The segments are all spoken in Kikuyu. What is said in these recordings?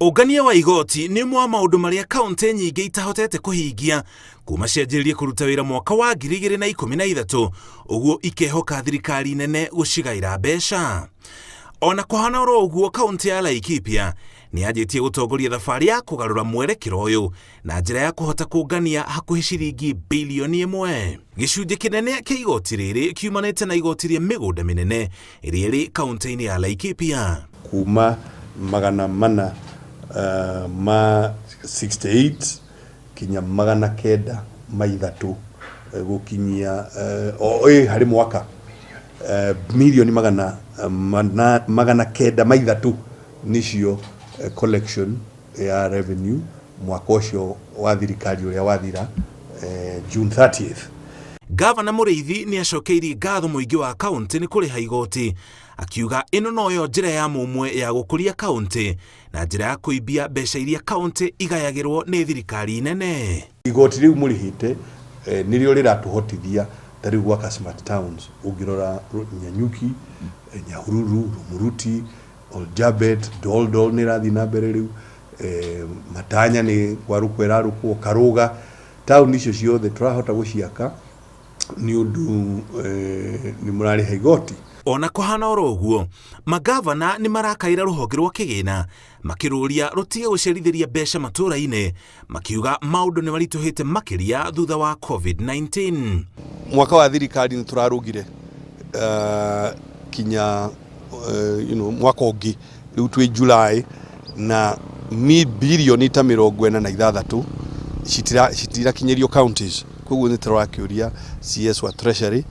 Ũngania wa igoti nĩ ũmwe wa maũndũ marĩa kaũntĩ nyingĩ itahotete kũhingia kuma cianjĩrĩrie kũruta wĩra mwaka wa 2013, ũguo ikehoka thirikari nene gũcigaĩra mbeca. Ona kũhana oro ũguo, kaũntĩ ya Laikipia nĩ yanjĩtie gũtongoria thabarĩ ya kũgarũra mwerekera ũyũ na njĩra ya kũhota kũngania hakuhĩ ciringi bilioni ĩmwe. Gĩcunjĩ kĩnene kĩa igoti rĩrĩ kiumanĩte na igoti rĩa mĩgũnda mĩnene ĩrĩa ĩrĩ kaũntĩ-inĩ ya Laikipia. Kuma 468 kinya 903 gũkinyia o ĩ harĩ mwaka mirioni 903 nĩcio collection ya revenue mwaka ũcio wa thirikari ũrĩa wathira June 30th. Ngavana Mũrĩithi nĩ acokeirie ngatho mũingĩ wa kaũntĩ nĩ kũrĩha igoti, akiuga ĩno noyo njĩra ya mũmwe ya gũkũria kaũntĩ na njĩra ya kũimbia mbeca iria kaũntĩ igayagĩrwo nĩ thirikari nene. Igoti rĩu mũrĩhĩte nĩrĩo rĩratũhotithia ta rĩu gwaka smart towns. Ũngĩrora Nanyuki, Nyahururu, Rumuruti, Oljabet, Doldol nĩ ĩrathiĩ na mbere rĩu, Matanya nĩ kwarũkwo ĩrarũkwo, Karũga, taũni icio ciothe tũrahota gũciaka nĩ ũndũ nĩ mũrarĩha igoti. Ona kũhana oro ũguo, mangavana nĩ marakaĩra rũhonge rwa kĩgĩna makĩrũria rũtige gũcerithĩria mbeca matũra-inĩ, makiuga maũndũ nĩ maritũhĩte makĩria thutha wa COVID-19. Mwaka wa thirikari nĩ tũrarũgire kinya mwaka ũngĩ, rĩu twĩ July na bilioni ta 46 citirakinyĩrio counties, koguo nĩ tũrakĩũria CS wa Treasury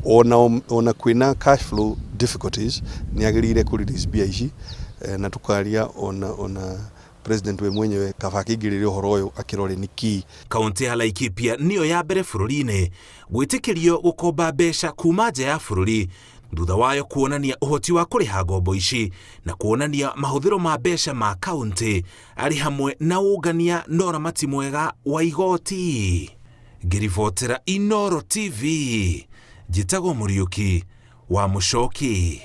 ona kwĩna cash flow difficulties nĩ agĩrĩire kũ release mbia ici, na tũkaria ona president we mwenyewe kaba akĩingĩrĩre ũhoro ũyũ akĩrore nĩkĩ. Kaũntĩ ya Laikipia nĩyo ya mbere bũrũri-inĩ gwĩtĩkĩrio gũkomba mbeca kuma nja ya bũrũri thutha wayo kuonania ũhoti wa kũrĩha ngombo ici na kuonania mahũthĩro ma mbeca ma kaũntĩ arĩ hamwe na ũngania na ũramati mwega wa igoti. Ngĩribotera Inooro TV, njĩtagwo Mũriũki wa Mũcoki.